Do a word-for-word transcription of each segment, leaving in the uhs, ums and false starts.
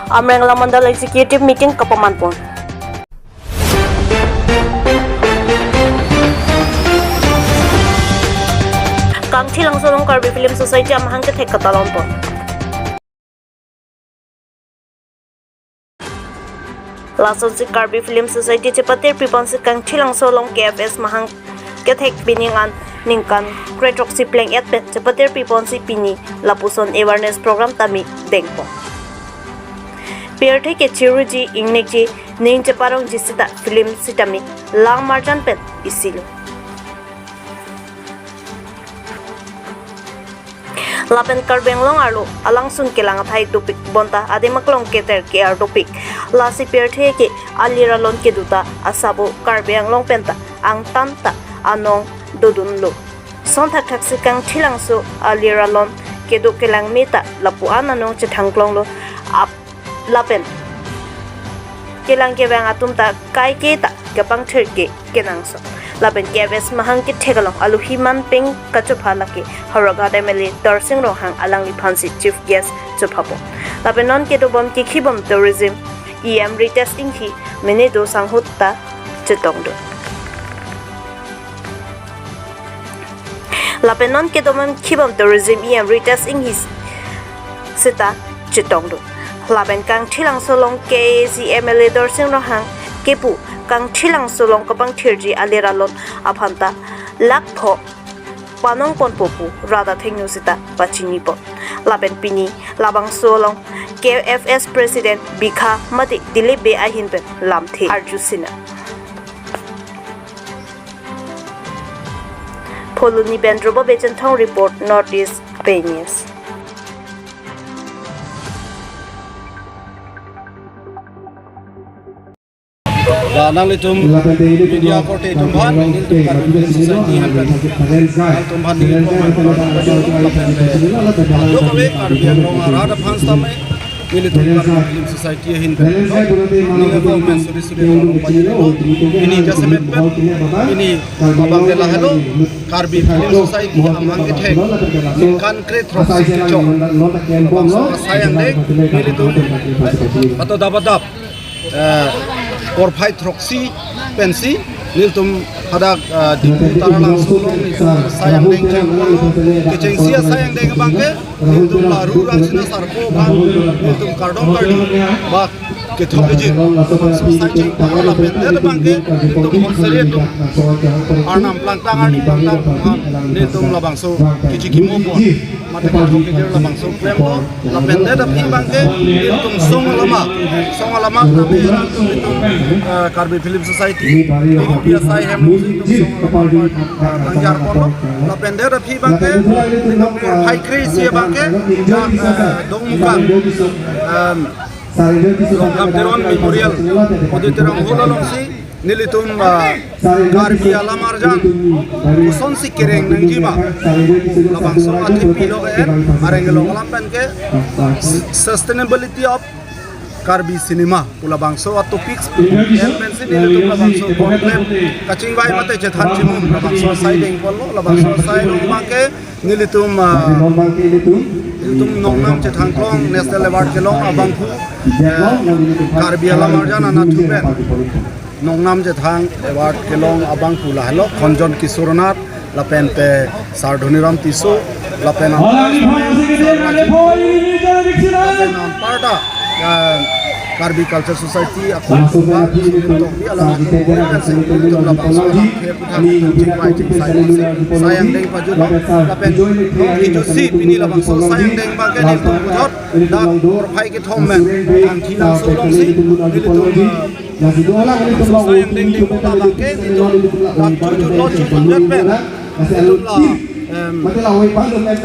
Amreng Mandal Executive Meeting kapaman pon. Kangthilangso along Karbi Film Society amahang kethek katalon pon. Lasonsi Karbi Film Society chepatir piponsi Kangthilangso along K F S mahang kethek pining an ningkan kre throksi pleng-et pen chepatir piponsi pini lapuson awareness program tame dengpon. Pirthe kechiruji ingnekji ning cheparongji seta film sitame lang marjan pen isilo. Lapen Karbi Anglong arlo alangsun kelang athai dopik bonta adim aklong keter ke-ar dopik. Lasi pirthe ke alir alon kedo ta asabo Karbi Anglong penta angtan ta anong dodunlo. Son thakthak si Kangthilangso alir alon kedo kelang me ta lapu-an anong chethangklonglo. Ap lapen kelang kevang atum ta kaike ta kepangthir ke kenangsot. Lapen K F S mahang kethek along alohi manpeng kachopha lake Howraghat M L A Darsing Ronghang alangliphansi chief guest chophapon. Lapen non kedobom kekhibom tourism E M Ritesh Enghi mene do sanghut ta chetongdun. Lapen non kedobom khibom tourism E M Ritesh Enghi seta chetongdun. Lapen Kangthilangso along K A A C M L A Darsing Ronghang kepu Kangthilangso along kepangthirji alir alon aphanta lakh pho panong ponpo pu rat athengno seta pachinipon. Lapen pini labangso along K F S President Bikha mate Dilip Bey ahin pen lamthe arju sinang. Phuloni pen Robo Bejenthong report, North East Pei News. Da nanglitum media korte atum aphan, nelitum Karbi Film Society ahin pen, nanglitum aphan neli aphan lapen, lapen, lapen, lapen, Karbi Anglong arat aphan sitame, nelitum Karbi Film Society ahin pen, neli aphan men suri suri lapen pajero, pini jasemet pen, pini abang ke lahelo, Karbi Film Society amahang kethek ningkan kre throksi kechok, labangso asai angdeng, nelitum pato dap adap, eh, porphai throksi pensi nelitum hadak, eh, Diphu Taralangso along nelitum asai angdeng chengpon, kechengsi asai angdeng abang ke nelitum la ru ran sina sarpo aphan nelitum kardom kardi ba kethom kejir labangso asai chengpon, lapen det abang ke nelitum honseri atum, arnam plangtang arni plangtang atum aphan nelitum labangso kechi kimo pon mate kethom kejir labangso klemlo. Lapen det aphi abang ke nelitum song alama, song alama kami nelitum, eh, Karbi Film Society, P P S I hem nelitum song alama, eh, nangjar ponlo. Lapen det aphi abang ke nelitum porphai kre-isi abang ke, eh, Dongmukak, em, Longkam Teron Memorial Auditorium Hall alongsi nelitum, ah, Karbi alam arjan kosonsi kereng nangji ma, labangso athe pilo ke-en, areng kelong alam pen ke sustainability of Karbi cinema pu labangso atopics pen pensi nelitum labangso conclave kachingvai mate chethan chimum labangso asai dengponlo. Labangso asai along abang ke nelitum, ah, nelitum nongnam chethangklong national award kelong abangphu, eh, Karbi alam arjan anatthu pen nongnam chethang award kelong abangphu lahelo Khonjon Kishore Nath, lapen te Sar Dhoniram Tisso, lapen anparta, lapen anparta, eh, Karbi Culture Society akon, Surit Tokbi, alang, nelitum labangso alam khe puthak chingvai chingsai asai angdeng pajutlo, lapen nong kejusi pini labangso asai angdeng abang ke nelitum puthot dak porphai kethom pen Kangthilangso alongsi nelitum, eh, labangso asai angdeng dengpon abang ke nelitum dak chojutlo, chojutdet pen nelitum la, em,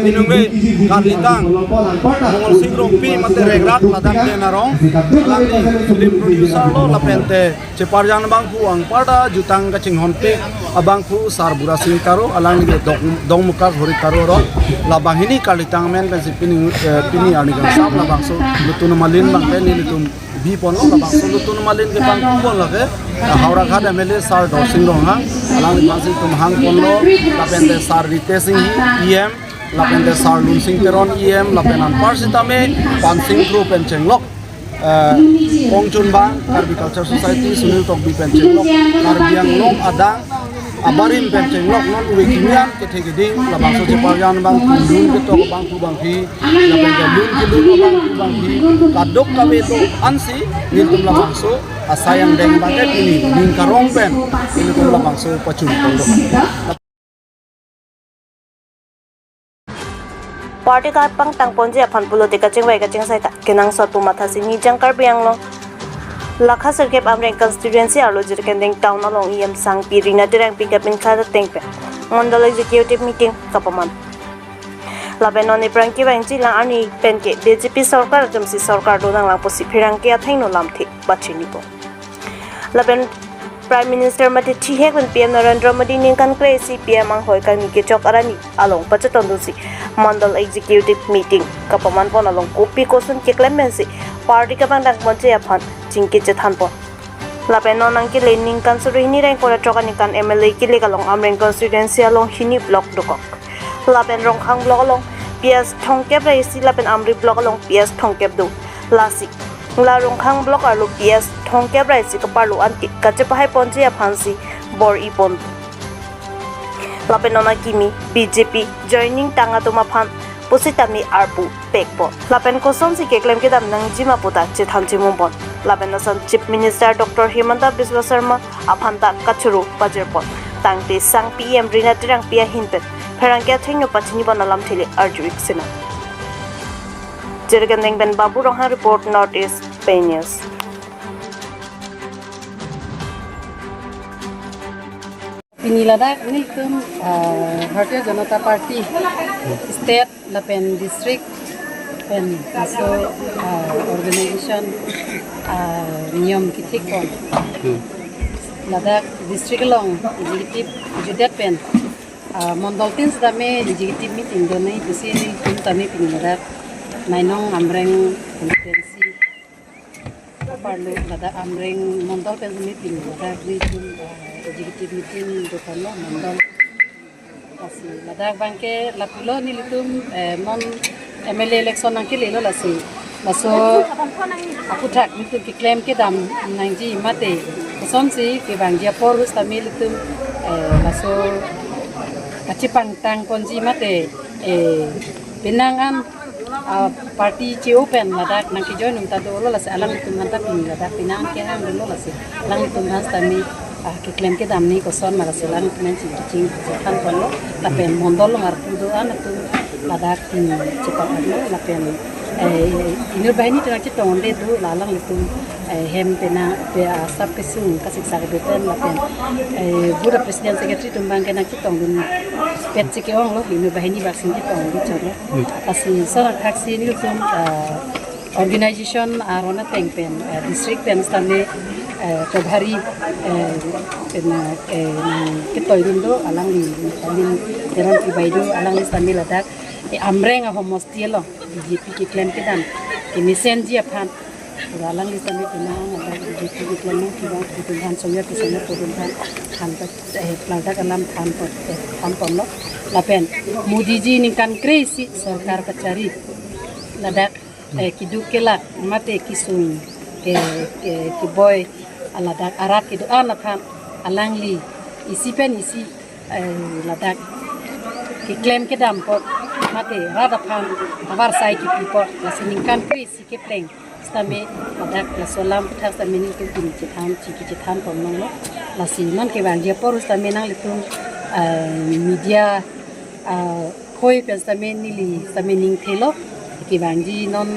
inumre Karlitang Mongol Sing Rongpi mate Rekrak ladak den arong, alangli film producer lo, lapen te cheparjan abangphu anparta jutang kachinghonpik abangphu Sar Bura Sing Taro, alangli Dong, Dongmukak Horit Taro ro, la banghini Karlitang amen pensi pini, eh, pini arni kangsam labangso Lutun Malin abang ke nelitum biponlo. Labangso Lutun Malin kepangkupon lake, eh, Howraghat M L A Sar Darsing Ronghang, alangliphansi itum hangponlo, lapen te Sar Ritesh Enghi E M, lapen te Sar Lunsing Teron E M, lapen anpar sitame Pansing Kro pen chenglok Eh, kongchunbang Karbi Culture Society Sunil Tokbi pen chenglok, Karbi Anglong adang abarim pen chenglok non ove kimi an kethe keding labangso cheparjan abang, kundun ketok abang pu abangpi, lapen ke lun kelun abang pu abangpi, kadokave do ansi nelitum labangso asai angdeng abang ke pini ning karong pen nelitum labangso pachun pon do. Party kapangtang ponji aphan pulote kachingvai kachingsai ta kenangsot pu mathasi Nijang Karbi Anglong lakha sirkep Amreng constituency arlo Jirikinding town along E M sangpi Rina Terangpi kapinkha ateng pen Mondol executive meeting kapaman. Lapen non iphrang kevangji lang arni pen ke B J P sorkar atumsi sorkar do nanglang pusi pherangke athengno lamthe pachini po. Lapen Prime Minister mate thihek pen P M Narendra Modi ningkan kre-isi P M anghoi kangni kechok arni along pachetong dunsi Mandal Executive Meeting kapaman pon along kopi koson keklem pensi party kapangtang ponji aphan chingki chethan pon. Lapen non nangkele ningkan suri hini reng kora chok aningkan M L A kele along Amreng constituency along hini block dokok. Lapen Rongkhang block along P S thomkep ra isi lapen Amri block along P S thomkep do. Lasi la Rongkhang block arlo P S thomkep ra isi kaparlo anti kachepahai ponji aphansi bor-i pon. Lapen non akimi B J P joining tang atum aphan pusitame arpu pekpo. Lapen kosonsi keklem kedam nangji ma puta chethan chimum pon. Lapen ason Chief Minister Doctor Himanta Biswa Sarma aphan ta kachoro pajir pon. Tangte sangpi E M Rina Terangpi ahin pen pherangke athengno pachini pon alamthe le arju-ik sinang. Jirikinding pen Babu Ronghang report, North East Pei News. Pini ladak nelitum, ah, Bharatiya Janata Party state lapen district pen laso, ah, organization, ah, niyom kethik pon. Hmm. Ladak district along executive judet pen, ah, mondol tin sitame executive meeting do nai pusi nelitum tame pini ladak Nainong Amreng constituency parlo ladak Amreng mondol pen sitame pini ladak nelitum, eh, executive meeting do ponlo mondol. Lasi ladak abangke lapulo nelitum, eh, non M L A election nangkelelo lasi. Laso aphuthak nelitum keklem kedam nangji mate kosonsi kevangji apor pusitame nelitum, eh, laso kachepangtang ponji mate, eh, penang an, ah, party che-o pen ladak nangkejoin un ta dolo lasi alanglitum aphan ta pini ladak penang an kehang dolo lasi alanglitum aphan sitame, ah, keklem kedam ni koson ma lasi alanglitum aphan ching ching chethan ponlo lapen mondol along arpu do-an atum ladak pini chepaparlo lapen, eh, inut banghini atum nangchetong un'e do la alanglitum, eh, hem penang pe asap kesung kasiksak kedo pen lapen, eh, bura president secretary atum abangke nangchetong dunpet si ke-onglo inut banghini baksing chetong di choklo. Hmm. Lasi sora thaksi nelitum, eh, organization aron ateng pen, eh, district pen sitame, eh, Prabhari, eh, pen, eh, nangketoi dun do alangli, alangli Terangpi bai do alangli sitame ladak, eh, Amreng ahomosti along B J P keklem kedam kemesenji aphan. Alangli sitame penang an B J P keklem kedam atum aphan songya kesongya atum aphan than ta, eh, ladak alam than pon, eh, than ponlo. Lapen Modi ji ningkan kre-isi sorkar kachari ladak, eh, keduk kelak mate kesung ke, ke, keboi ladak arat kedo-an aphan alangli isi pen isi, eh, ladak keklem kedam apot mate rat aphan avarsai kepi apot lasi ningkan kre-isi kepleng sitame ladak laso alam aphuthak sitame nelitum pini chethan chingki chethan pon longlo. Lasi non kevangji apor sitame nanglitum, eh, media, eh, khoi pen sitame neli sitame ning thelo. Kevangji non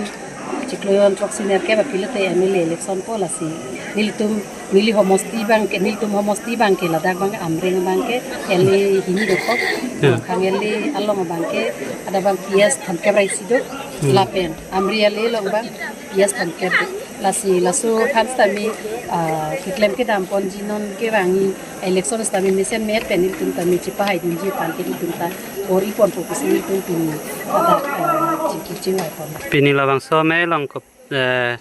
chiklo jon throksi nerkep aphi lote M L A election po lasi nelitum neli homosti abangke nelitum homosti abangke ladak abang Amreng abangke L A hini dokok. Ya. Rongkhang L A along abangke adabang P S thomkep ra isi do. Hmm. Lapen Amri L A along abang P S thomkep do. Lasi laso aphan sitame, ah, keklem kedam ponji non kevangji election sitame mesen me-et pen nelitum tame chepahai dunji aphan ke nelitum ta bor-i ponpo pusi nelitum pini ladak, ah, chingki chingvai pon. Pini labangso me along kop, eh,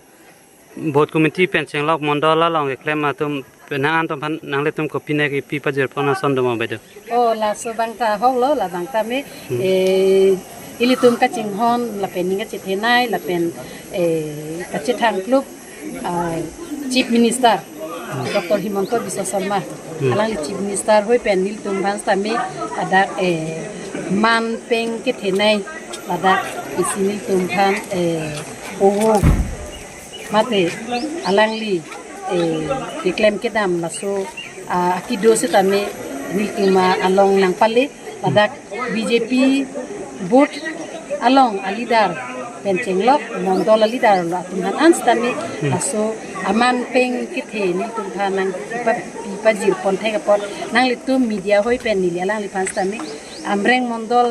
booth committee pen chenglok mondol along keklem atum penang an atum aphan nanglitum kopine kepi pajir pon ason do ma bai do? Oh, laso abang ta ahok lo, labang tame, hmm, eh, Ilitum kachinghon lapen ning kachethenei lapen eh, kachethang klub ah, Chief Minister Doctor Himanta Biswa Sarma. Alangli Chief Minister hoi pen nelitum aphan sitame ladak eh, man peng kethenei ladak isi nelitum aphan eh, owo mate alangli eh, keklem kedam laso ah, akido sitame nelitum along nangpale ladak B J P booth along a-leader pen chenglok mondol a-leader lo atum aphan an sitame laso aman peng kethe nelitum aphan nangpa- pajir pon thek apot nanglitum media hoi pen neli alangliphan sitame Amreng mondol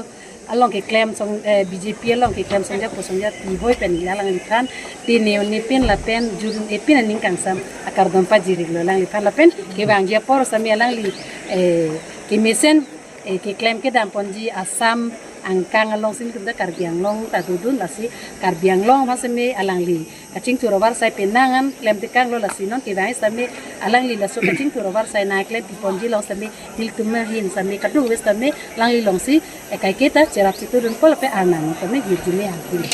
along keklem song eh, B J P along keklem songja po songja ti hoi pen neli alangliphan ti ne ne pin lapen jun epin aning kangsam akardom pajir-iklo alangliphan lapen kevangji apor sitame alangli eh, kemesen eh, keklem kedam ponji Assam angkang alongsi nelitum ta Karbi Anglong ta dodun lasi Karbi Anglong aphan sitame alangli kachingthur avarsai penang an klem tekanglo lasi non kevang sitame alangli laso kachingthur avarsai nangklem pi ponji along sitame nelitum ahin sitame kadokave sitame alangli alongsi eh, kaiketa cherap chetudun kol pe arnam sitame girjume hangpili.